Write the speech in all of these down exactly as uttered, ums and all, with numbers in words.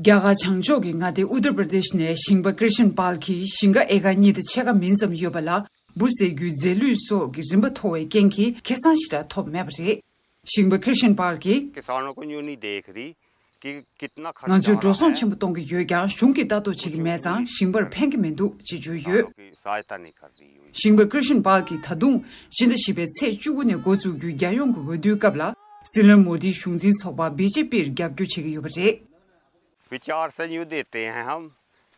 རྒྱ་གར་བྱང་ཕྱོགས་ཀྱི་མངའ་སྡེ་ཨུ་ཏར་པྲ་དེཤ་ནས་ཞིང་པ་ཀྲི་ཤན་པཱལ་གྱིས་ཞིང་ཁ་ཨེ་ཀར་གཉིས་དང་ཕྱེད་ཀ་མིན་ཙམ་ཡོད་པ་ལ་འབུ་བཟས་རྒྱུའི་རྫས་ལུད་སོགས་ཀྱི་རིན་པ་མཐོ་བའི་རྐྱེན་གྱིས་ཁེ་བཟང་ཞེ་དྲག་ཐོབ་མེད་པ་རེད། ཞིང་པ་ཀྲི་ཤན་པཱལ་གྱིས། किसानों को यूं नहीं देख रही कि कितना खर्चा ང་ཚོས་འགྲོ་སོང་ཆེན་པོ་གཏོང་གི་ཡོད་ཀྱང་གཞུང་གིས་ལྟ་རྟོག་བྱེད་ཀྱི་མེད་ཙང་ཞིང་པར་ཕན་གྱི་མི་འདུག་ཅེས་བརྗོད་ཡོད། ཞིང་པ་ཀྲི་ཤན་པཱལ་གྱིས་ད་དུང་སྤྱི་ཟླ་བཞི་པའི་ཚེས་བཅུ་དགུ་ནས་འགོ་འཛུགས་རྒྱུའི་རྒྱལ་ཡོངས་ཀྱི་འོས་བསྡུའི་སྐབས་ལ་སྲིད་བློན་མོ་དིའི་གཞུང་འཛིན་ཚོགས་པ་བི་ཇེ་པིར་རྒྱབ་སྐྱོར་བྱེད་ཀྱི་ཡོད་པ་རེད། विचार से यूं देते हैं हम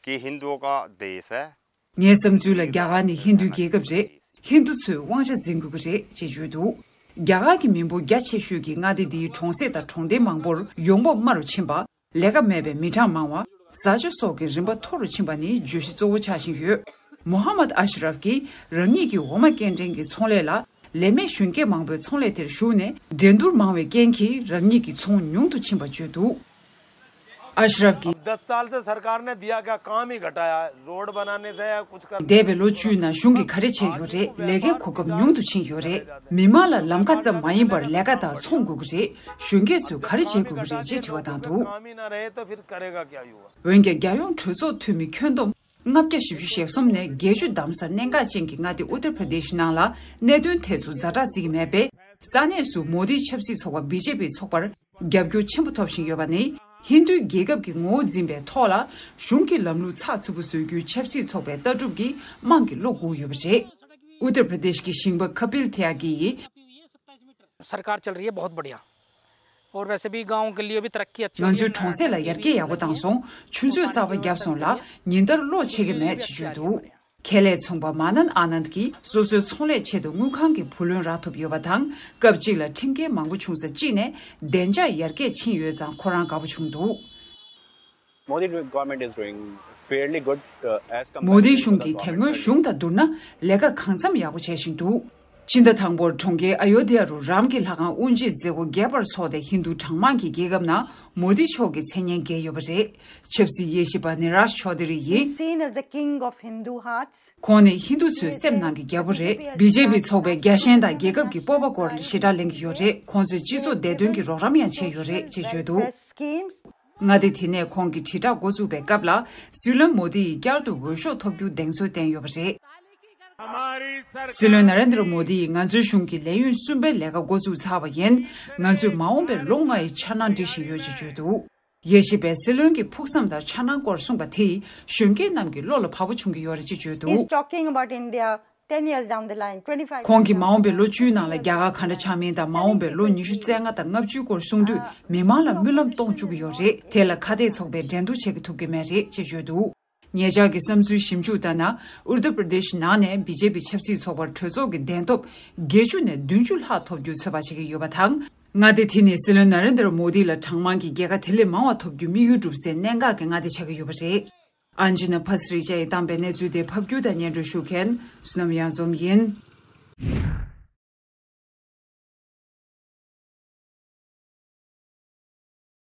कि हिंदुओं का देश है। ངའི་བསམ་ཚུལ་ལ་རྒྱ་གར་ནི་ཧིན་རྡུའི་རྒྱལ་ཁབ་རེད། ཧིན་རྡུ་ཚོས་དབང་ཆ་འཛིན་དགོས་ཀྱི་རེད་ཅེས་བརྗོད་འདུག་རྒྱ་གར་གྱི་མི་འབོར་རྒྱ་ཆེ་ཤོས་ཀྱི་མངའ་སྡེ་འདིའི་གྲོང་གསེབ་དང་གྲོང་སྡེ་མང་པོར་ཡོང་འབབ་དམའ་རུ་ཕྱིན་པ། ལས་ཀ་མེད་པའི་མི་གྲངས་མང་བ། བཟའ་སྤྱོད་སོགས་ཀྱི་རིན་པ་མཐོ་རུ་ཕྱིན་པ་ནི་བརྗོད་གཞི་གཙོ་བོ་ཆགས་བཞིན་ཡོད། མོ་ཧ་མད་ཨ་ཤ་རབ་ཀྱིས་རང་ཉིད་ཀྱི་འོ་མ་སྐྱེལ་འདྲེན་གྱི་ཚོང་ལས་ལ་ལས་མེད་གཞོན་སྐྱེས་མང་པོས་ཚོང་ལས་དེར་ཞུགས་ནས་འགྲན་བསྡུར་མང་བའི་རྐྱེན་གྱིས་རང་ཉིད་ཀྱི་ཚོང་ཉུང་དུ་ཕྱིན་པ་བརྗོད་འདུག་ཨ་ཤ་རབ་ཀྱིས། अब दस साल से सरकार ने दिया क्या, काम ही घटाया है। रोड बनाने से या कुछ कर འདས་པའི་ལོ་བཅུའི་ནང་གཞུང་གིས་ག་རེ་བྱས་ཡོད་རེད། ལས་ཀའི་གོ་སྐབས་ཉུང་དུ་ཕྱིན་ཡོད་རེད། མི་མང་ལ་ལམ་ཁ་ཙམ་མ་ཡིན་པར་ལས་ཀ་དང་ཚོང་དགོས་ཀྱི་རེད། གཞོན་སྐྱེས་ཚོས་ག་རེ་བྱེད་དགོས་ཀྱི་རེད་ཅེས་དྲི་བ་བཏང་འདུག काम ही ना रहे तो फिर करेगा क्या युवा? འོན་ཀྱང་རྒྱལ་ཡོངས་གྲོས་ཚོགས་འཐུས་མི་ཁྱོན་བསྡོམས་ལྔ་བརྒྱ་བཞི་བཅུ་ཞེ་གསུམ་ནས་བརྒྱད་ཅུ་འདེམས་ས་གནད་འགག་ཅན་གྱི་མངའ་སྡེ་ཨུ་ཏར་པྲ་དེཤ་ནང་ལ་གནད་དོན་དེ་ཚོ་ཛ་དྲག་བརྩི་གི་མེད་པས། ས་གནས་སུ་མོ་དིའི་ཆབ་སྲིད་ཚོགས་པ་བི་ཇེ་པི་ཚོགས་པར་རྒྱབ་སྐྱོར་ཆེན་པོ་ཐོབ་བཞིན་ཡོད་པ་ནི་ཧིན་རྡུའི་རྒྱལ་ཁབ་ཀྱི་ངོ་བོ་འཛིན་པའི་ཐོག་ལ་གཞུང་གི་ལམ་ལུགས་ཚགས་ཚུད་པོ་བཟོ་རྒྱུའི་ཆབ་སྲིད་ཚོགས་པའི་ལྟ་གྲུབ་ཀྱིས་དམངས་ཀྱི་བློ་སྒུག་ཡོད་པ་རེད། ཨུ་ཏར་པྲ་དེཤ་གི་ཞིང་པ་ཁ་པིལ་ཐི་ཡ་གི་ཡིས། सरकार चल रही है, बहुत बढ़िया। और वैसे भी गांव के लिए भी तरक्की अच्छी हो ང रही है। ཚོའི་གྲོང་གསེབ་ལ་ཡར་རྒྱས་ཡག་པོ་བཏང་སོང་། ཆུ་མཛོད་གསར་པ་བརྒྱབ་སོང་ལ་ཉིན་ལྟར་གློག་ཆད་ཀྱི་མེད་ཅེས་བརྗོད་འདུག་ཁེ་ལས་ཚོང་པ་མ་ནན་ཨ་ནནྡ་གིས་སོ་སོའི་ཚོང་ལས་ཆེད་དུ་དངུལ་ཁང་གི་བུ་ལོན་རག་ཐུབ་ཡོད་པ་དང་སྐབས་གཅིག་ལ་ཁྲིམས་འགལ་མང་པོ་བྱུང་ས་གཅིག་ནས་བདེ་འཇགས་ཡར་རྒྱས་ཕྱིན་ཡོད་ཙང་ཁོ་རང་དགའ་པོ་བྱུང་འདུག Modi government is doing fairly good, uh, as compared མོ་དིའི་གཞུང་གིས་དེ་སྔོན་གཞུང་དང་བསྡུར་ན་ལས་ཀ་གང་འཚམ་ཡག་པོ་བྱས་བཞིན་འདུག་སྤྱི་ཟླ་དང་པོར་གྲོང་ཁྱེར་ཨ་ཡོ་དྷི་ཡ་རུ་རམ་གྱི་ལྷ་ཁང་དབུ་འབྱེད་མཛད་སྒོ་རྒྱས་པར་འཚོགས་ཏེ་ཧིན་རྡུ་གྲངས་མང་གི་རྒྱལ་ཁབ་ནང་མོ་དི་མཆོག་གི་མཚན་སྙན་བརྒྱབ་ཡོད་པ་རེད། ཆབ་སྲིད་དབྱེ་ཞིབ་པ་ནི་རཱཇ་ཆོ་དི་རི་ཡིས། He's seen as the king of Hindu hearts. ཁོང་ནི་ཧིན་རྡུ་ཚོའི་སེམས་ནང་གི་རྒྱལ་པོ་རེད། བི་ཇེ་པི་ཚོགས་པས་རྒྱལ་ཞེན་དང་རྒྱལ་ཁབ་ཀྱི་སྤོབས་པ་སྐོར་ལ་ཞེ་དྲག་གླེང་གི་ཡོད་རེད། ཁོང་ཚོས་སྤྱི་ཚོགས་བདེ་དོན་གྱི་རོགས་རམ་ཡང་བྱས་ཡོད་རེད་ཅེས་བརྗོད་འདུག Schemes. མངའ་སྡེ་དེ་ནས་ཁོང་གི་དྲིལ་བསྒྲགས་འགོ་བཙུགས་པའི་སྐབས་ལ་སྲིད་བློན་མོ་དི་ཡིས་བསྐྱར་དུ་འོས་ཤོག་ཐོབ་རྒྱུ་གདེང་ཚོད་བསྟན་ཡོད་པ་རེད། སྲིད་བློན་ན་རེན་དྲ་མོ་དི་ཡིས་ང་ཚོའི་གཞུང་གི་ལས་ཡུན་གསུམ་པའི་ལས་ཀ་འགོ་བཙུགས་ཚར་བ་ཡིན། ང་ཚོས་མ་འོངས་པའི་ལོ་ལྔ་ཡི་འཆར་སྣང་སྒྲིག་བཞིན་ཡོད་ཅེས་བརྗོད་འདུག་དབྱེ་ཞིབ་པས་སྲིད་བློན་གྱི་ཕུགས་བསམ་དང་འཆར་སྣང་སྐོར་གསུངས་པ་དེས་གཞོན་སྐྱེས་རྣམས་ཀྱི་བློ་ལ་བབས་པ་བྱུང་གི་ཡོད་རེད་ཅེས་བརྗོད་འདུག He's talking about India ten years down the line, twenty-five years down the line. ཁོང་གིས་མ་འོངས་པའི་ལོ་བཅུའི་ནང་ལ་རྒྱ་གར་ག་འདྲ་ཆགས་མིན་དང་མ་འོངས་པའི་ལོ་ཉི་ཤུ་རྩ་ལྔ་དང་ལྔ་བཅུའི་སྐོར་གསུངས་དུས་མི་མང་ལ་རྨི་ལམ་གཏོང་བཅུག་གི་ཡོད་རེད། དེ་ལ་ཁ་གཏད་ཚོགས་པས་འགྲན་བསྡུར་བྱེད་ཀྱི་ཐུབ་ཀྱི་མེད་རེད་ཅེས་བརྗོད་འདུག་ཉེ་ཆར་གྱི་བསམ་ཚུལ་ཞིབ་འཇུག་ལྟར་ན་ཨུར་དུ་པྲ་དེཤ་ནང་ནས་བི་ཇེ་པི་ཆབ་སྲིད་ཚོགས་པར་གྲོས་ཚོགས་ཀྱི་གདན་ཐོབ་བརྒྱད་ཅུ་ནས་བདུན་ཅུ་ལྷག་ཐོབ་རྒྱུའི་ཚོད་དཔག་བྱེད་ཀྱི་ཡོད་པ་དང་། མངའ་སྡེ་དེ་ནི་སྲིད་བློན་ན་རེན་དྲ་མོ་དི་ལ་གྲངས་མང་གི་རྒྱལ་ཁ་དེ་ལས་མང་བ་ཐོབ་རྒྱུའི་དམིགས་ཡུལ་འགྲུབ་སའི་གནད་འགག་གི་མངའ་སྡེ་ཆགས་ཀྱི་ཡོད་པ་རེད། ཨན་ཇི་ན་ཕ་སི་རི་ཅ་ཡིས་བཏང་པའི་གནས་ཚུལ་དེ་ཕབ་སྒྱུར་དང་སྙན་སྒྲོན་ཞུ་མཁན་བསོད་ནམས་གཡང་འཛོམས་ཡིན།